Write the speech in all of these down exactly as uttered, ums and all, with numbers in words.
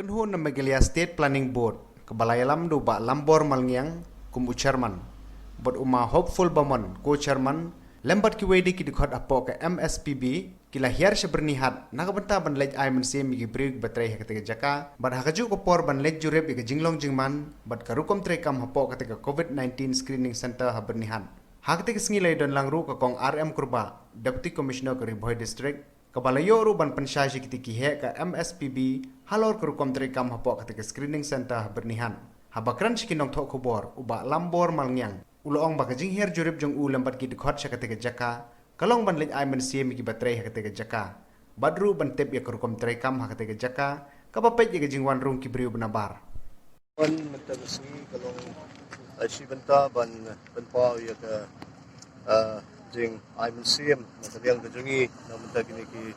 Hun na Meghalaya State Planning Board, kaba la ïalam da u Bah Lambor Malngiang kum u chairman, bad u Ma Hopeful Bamon ko chairman, lem bad kiwei de ki dkhot hapoh ka M S P B, ki la hiar sha Byrnihat na ka bynta ban leit ai mynsiem ïa ki briew kiba trei ha katei ka jaka, bad ha kajuh ka por ban leit jurip ïa ka jinglong jingman bad ka rukom treikam hapoh katei ka COVID nineteen Screening Centre ha Byrnihat. Ha katei ka sngi la ïadon lang ruh ka Kong R M Kurbah, Deputy Commissioner ka Ri Bhoi District, kaba la ïoh ruh ban pynshai sha kitei ki heh ka M S P B halor ka rukom treikam hapoh katei ka Screening Centre ha Byrnihat. Haba kren sha ki nongthoh khubor, u Bah Lambor Malngiang u la ong ba ka jinghiar jurip jong u lem bad ki dkhot sha katei ka jaka ka long ban leit ai mynsiem ïa kiba trei ha katei ka jaka, bad ruh ban tip ïa ka rukom treikam ha katei ka jaka, kaba peit ïa ka jingwan rung ki briew ba nabar. Wan mynta ka sngi ka long, ah, shi bynta ban pynpaw ïa ka, ah, jing ai mynsiem na ka liang ka jong ngi na mynta kine ki,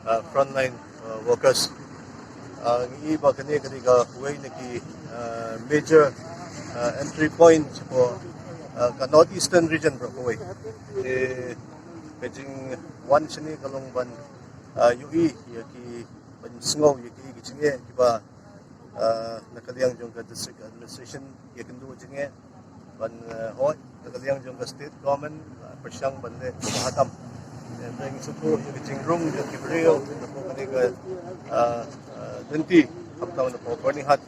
ah, frontline, ah, workers. Ah, ngi i ba kane ka dei kawei na ki, ah, major, ah, entry point shapoh, ah, ka North Eastern region baroh kawei. Te ka jingwan shane ka long ban, ah, ïohi ïa ki, ban sngew ïa ki, ki jingeh kiba, ah, na ka liang jong ka district administration ïa kynduh jingeh ban, ah, hoi na ka liang jong ka state government, ah, pyrshang ban leh kaba hatam. Ïa ka jingsuku ïa ka jingrung jong ki briew na ka, ah, ah, lynti, khamtam na Byrnihat,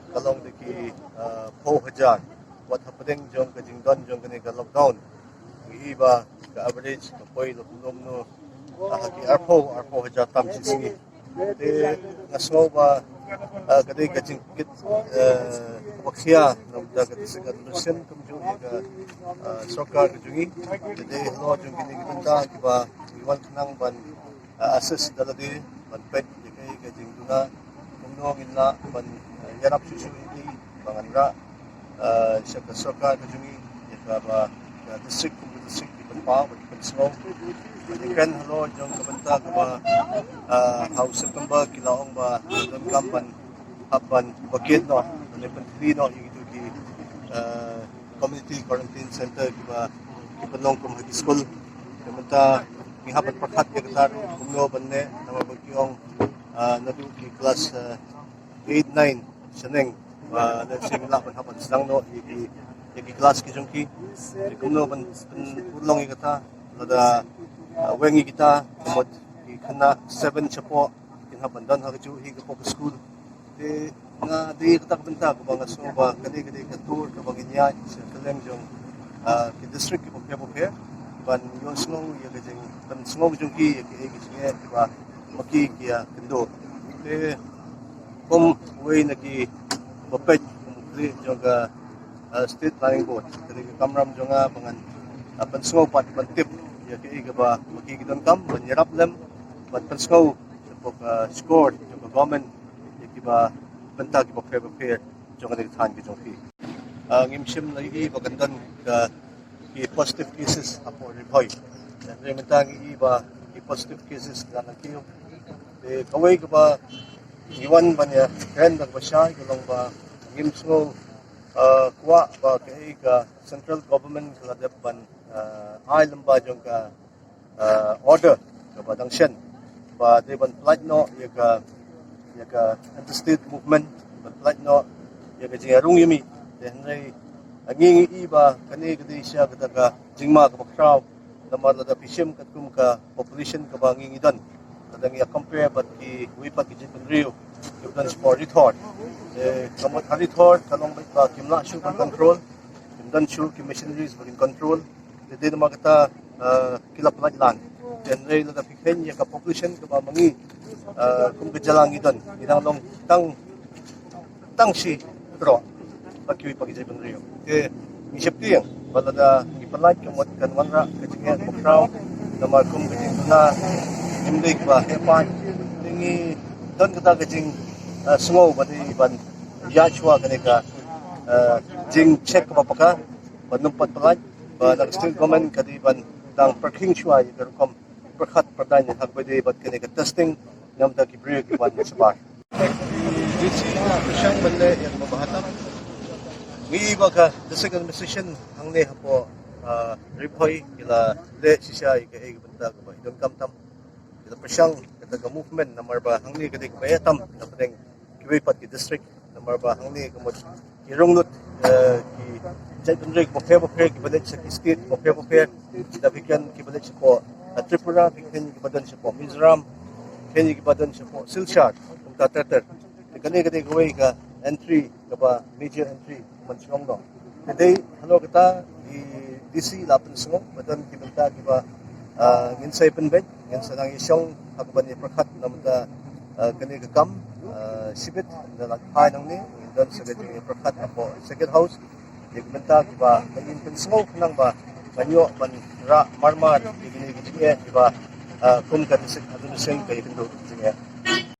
ka long da ki, ah, phew hajar wat hapdeng jong ka jingdon jong kane ka lockdown. Ngi i ba ka average ka poi la kumno kumno, ah, ha ki arphew, arphew hajar tam shi sngi. Te nga sngew ba, ah, ka dei ka jingkit, eh, ba khia na ka district administration kumjuh ïa ka, ah, sorkar ka jong ngi. Te dei halor jong kine ki bynta kiba ngi wan khnang ban, ah, assist da lade ban peit ïa kaei ka jingduna, kumno ngin lah ban, ah, ïarap shuh shuh ïa ki ba ngan rah, ah, sha ka sorkar ka jong ngi ïa kaba ka district kum ka district ki pynpaw bad ki pynsngew. Ngi kren halor jong ka bynta kaba, ah, ha u September ki la ong ba donkam ban hap ban vacate noh, ban pynthylli noh ïa kito ki, ah, community quarantine center kiba ki pynlong kum ha ki skul. Te mynta ngi hap ban pyrkhat ïa kata ruh kumno ban leh, namar ba ki ong, ah, naduh ki klas, ah, eight, nine shaneng, ba lehse ngi lah ban hap ban sdang noh ïa ki, ïa ki klas ki jong ki. Te kumno ban pynurlong ïa kata, lada, ah, weng ïa kita, ka mut ki khynnah seven shapoh kin hap ban don ha kajuh hi ka poh ka skul. Te nga dei kata ka bynta kaba nga sngew ba ka dei, ka dei ka tur kaba ngin ïaid sha kylleng jong, ah, ki district kiba pher ba pher ban ïohsngew ïa ka jing, ban sngew jong ki ïa kiei ki jingeh kiba ma ki ki ïakynduh. Te kum uwei na kiba peit, kum u khlieh jong ka, ah, State Planning Board, ka dei ka kamram jong nga ba ngan, ah, pynsngew pat ban tip ïa kiei kiba ma ki ki donkam, ban ïarap lem, ban pynsngew shapoh ka shkor jong ka government ïa kiba bynta kiba pher ba pher jong kane ka thaiñ ka jong phi. Ah, ngim shym la ïohi ba kan don ka, ki positive cases hapoh Ri Bhoi. Hynrei mynta ngi i ba ki positive cases ki la nangkiew. Te kawei kaba ngi wan ban ïakren da kaba shai ka long ba ngim sngew, ah, kwah ba kaei ka central government ka la dep ban, ah, ai lyngba jong ka, ah, order kaba dang shen ba dei ban pyllait noh ïa ka, ïa ka interstate movement, ban pyllait noh ïa ka jingïarung ïamih. Te hynrei ngi, ngi i ba kane ka dei sha kata ka jingma kaba khraw, namar lada phi shim katkum ka population kaba ngi, ngi don, lada ngi ïa compare bad kiwei pat ki jaitbynriew kiba don shapoh Ri Thor. Eh, ka mut ha Ri Thor ka long beit ba kim lah shuh ban control, kim don shuh ki machineries ba kin control. Te dei namar kata, eh, ki la pyllait lang. Te hynrei lada phi kheiñ ïa ka population kaba ma ngi, eh, kum ka jylla ngi don, ngi dang long tang, tang shi tyrok bad kiwei pat ki jaitbynriew. Te ngi sheptieng ba lada ngi pyllait ka mut kan wanrah ka jingeh kaba khraw, namar kum ka jingduna ngim dei kaba heh paid. Te ngi don kata ka jing, eh, sngew ba dei ban ïaid shuwa kane ka, eh, jingcheck kaba paka, ban ym pat pyllait, ba na ka state government ka dei ban dang pyrkhing shuwa ïa ka rukom pyrkhat pyrdaiñ ha kaba ïadei bad kane ka testing na ka bynta ki briew kiba wan shabar. Jong ngi, pyrshang ban leh ïa kaba bha tam. Ngi i ba ka district administration hangne hapoh, ah, Ri Bhoi ki la leh shisha ïa kaei ka bynta kaba i donkam tam. Ki la pyrshang kata ka movement namar ba hangne ka dei kaba ïa tam na pdeng kiwei pat ki district, namar ba hangne ka mut ki rung lut, eh, ki jaitbynriew bapher bapher kiba leit sha ki state bapher bapher, da phi kren kiba leit shapoh, eh, Tripura, phi kren kiba don shapoh Mizoram, phi kren kiba don shapoh Silchar, kumta ter ter. Te kane ka dei kawei ka entry kaba major entry man shong no. Te dei halor kata i D C la pynsngew ba don ki bynta kiba, ah, ngin sa pynbeit, ngin sa nang ïashong ha kaba ngin ïapyrkhat na bynta, ah, kane ka kam, ah, shibit da la phai nangne, ngin don sa ka jingïapyrkhat hapoh Circuit House. Ïa ki bynta kiba ngin pynsngew khnang ba ngan ïoh ban rah marmar ïa kine ki jingeh kiba, ah, kum ka District Administration ka ïakynduh jingeh.